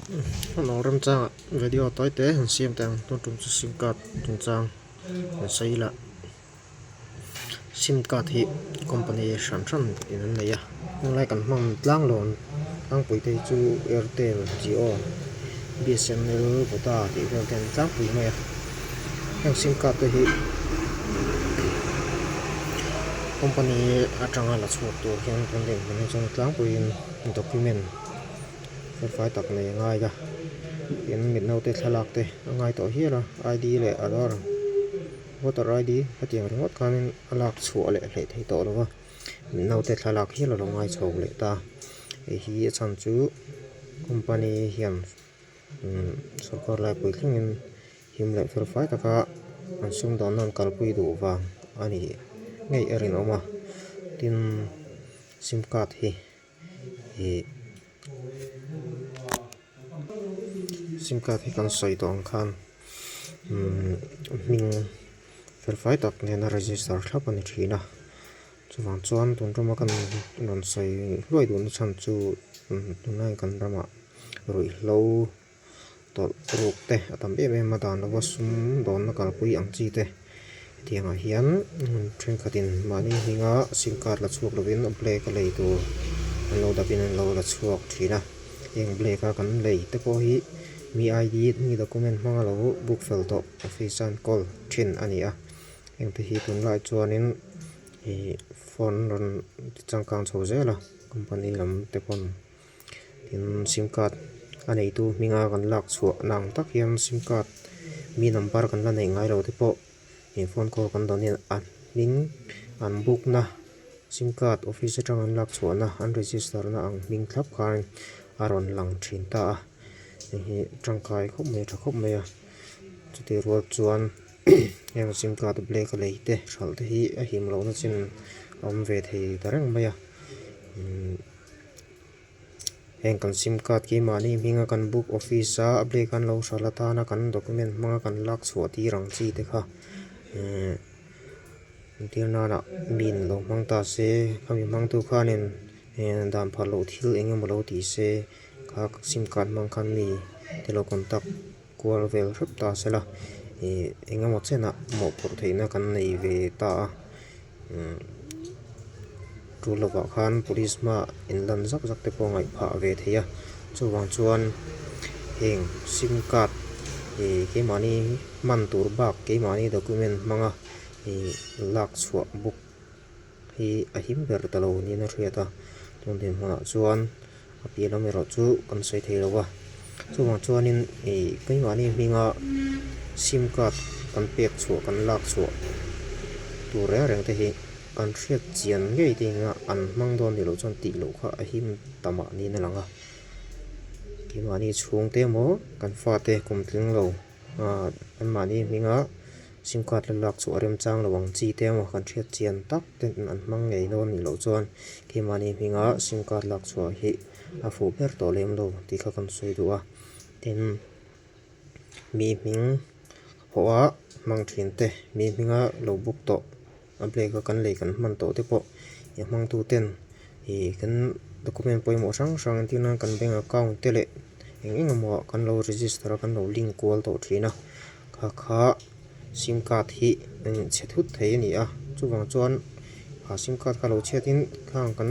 Lo remchangah video tawi te han siam teh ang tun tum chu sim card chungchang han sawi ila sim card hi company hran hran in an nei a tunlai kan hman tlang lo ang tlangpui te hi chu airtel jio bsnl voda tih vel te an tlangpui mai a heng sim card te hi company atanga la chhuak tur hian kan dinhmun hi chuan tlangpuiin document. Felfai tak nei a ngai a, tin mit naute thlalak te a ngai tawh hial a, ID leh Aadhaar voter ID hetiang ringawt khanin a lak chhuah leh hleih theih tawh lo va, mit naute thlalak hial a lo ngai chho leh ta, hei hi a chhan chu company hian umm sawrkar laipui thlengin him leh felfai taka an sumdawnna an kalpui duh vang a ni ngei a rinawm a, tin sim card hi. Ih sim card hi kan sawi tawh ang khan umm hming felfai tak nena register thlap a ni thin a chuvang chuan tun tuma kan rawn sawi hluai duhna chhan chu tunlai kan ramah ruihhlo. tawlh ruk te a tam em em a dan lova sum dawnna kalpui ang chi te hetiang ah hian thenkhatin mahni hminga sim card la chhuak lovin a black a lei tur an lo dap in an lo la chhuak thin a heng black a kan lei te pawh hi mi ID mi document hmanga lo book fel tawh office a an kawl thin a ni a heng te hi tunlai chuanin ih phone rawn ti changkang chho zel a company lam te pawn. Tin sim card a neitu hminga kan lak chhuah na ang tak hian sim card mi number kan la neih ngai lo te pawh ih phone call kan dawn hian a hming an book na sim card office atang an lak chhuah na an register na ang hming thlap khan a rawn lang thin ta a hei hi tangkai khawp mai a tha khawp mai a chutih rual chuan heng sim card black a lei te hralh te hi a him lohna chin a awm ve thei ta reng mai a umm. Heng kan sim card keimahni hminga kan book office a a black an lo hralh atana kan document hmanga kan lak chhuah tir ang chi te kha ehh entir nana min lo hmang ta se khami hmangtu khanin eh dan phal loh thil eng emaw lo ti se kha sim card hmang khan mi te lo contact kual vel hrep ta sela ih eng emaw chenah mawhphurh theihna kan nei ve ta a umm tul lovah khan police hmaah inlan zak zak te pawh a ngaih phah ve thei a chuvang chuan heng sim card ih keimahni hman tur bak keimahni document hmanga ih lak chhuah bawk hi a him ber ta lo niin a hriat a tun dinhmunah chuan a piah lam erawh chu kan sawi thei lo va chuvang chuanin ih keimahni hminga sim card kan pek chhuah kan lak chhuah tur reng reng te hi kan hriat chian ngei te inga an hmang dawn ni loh chuan tih loh kha a him ta mah niin a lang a keimahni chhungte emaw kan fate kum tling lo. Ahh anmahni hminga sim card la lak chu a remchang lo ang chi te emaw kan hriat chian tak ten an hmang ngei dawn nih loh chuan keimahni hminga sim card lak chhuah hi a fuh ber tawh lem lo tih kha kan sawi duh a tin mi hming pawh a hmang thin te mi hminga lo book tawh a black a kan lei kan hman tawh te pawh a hmang tu ten ih kan document pawimawh hrang hrang entir nan kan bank account te leh eng eng emaw ah kan lo register a kan lo link kual tawh thin a kha kha sim card hi chhe thut thei a ni a chuvang chuan ah sim card kha lo chhiat in khang kan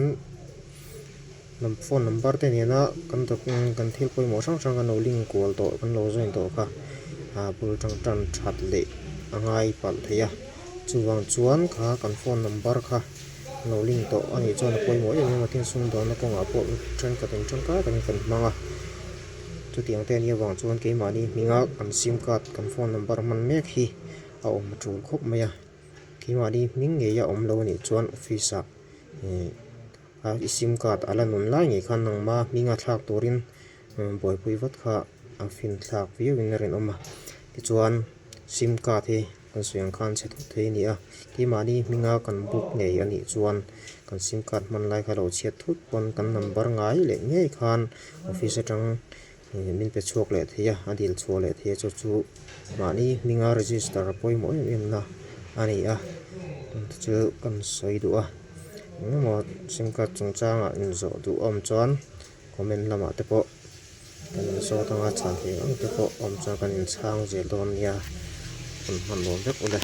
phone number te nena kan document kan thil pawimawh hrang hrang kan lo link kual tawh kan lo join tawh kha ah bul tang tan that leh a ngai palh thei a chuvang chuan kha kan phone number kha lo link tawh a nih chuan a pawimawh em em a tin sumdawnna kawngah pawh thenkhat in tangkai takin kan hmang a chutiang te anih avang chuan keimahni hminga kan sim card kan phone number hman mek hi a awm a tul khawp mai a keimahni hming ngei a awm lo anih chuan office ah ih a i sim card a la nun lai ngei khan nangma hminga thlak turin buaipui vat kha a fin thlak viau in a rinawm a tichuan sim card hi kan sawi ang khan chhe thut thei a ni a keimahni hminga kan book ngei a nih chuan kan sim card hman lai kha lo chhiat thut pawn kan number ngai leh ngei khan office atang min pe chhuak leh thei a a dil chhuah leh thei a chu chu mahni hminga register pawimawh em em na a ni a te chu kan sawi duh a engemaw sim card chungchangah inzawh duh a awm chuan comment lamah te pawh. Kan inzawt anga chhan theih ang te pawh awm chuan kan inchhang zel dawn nia, hun hman nuam vek ule.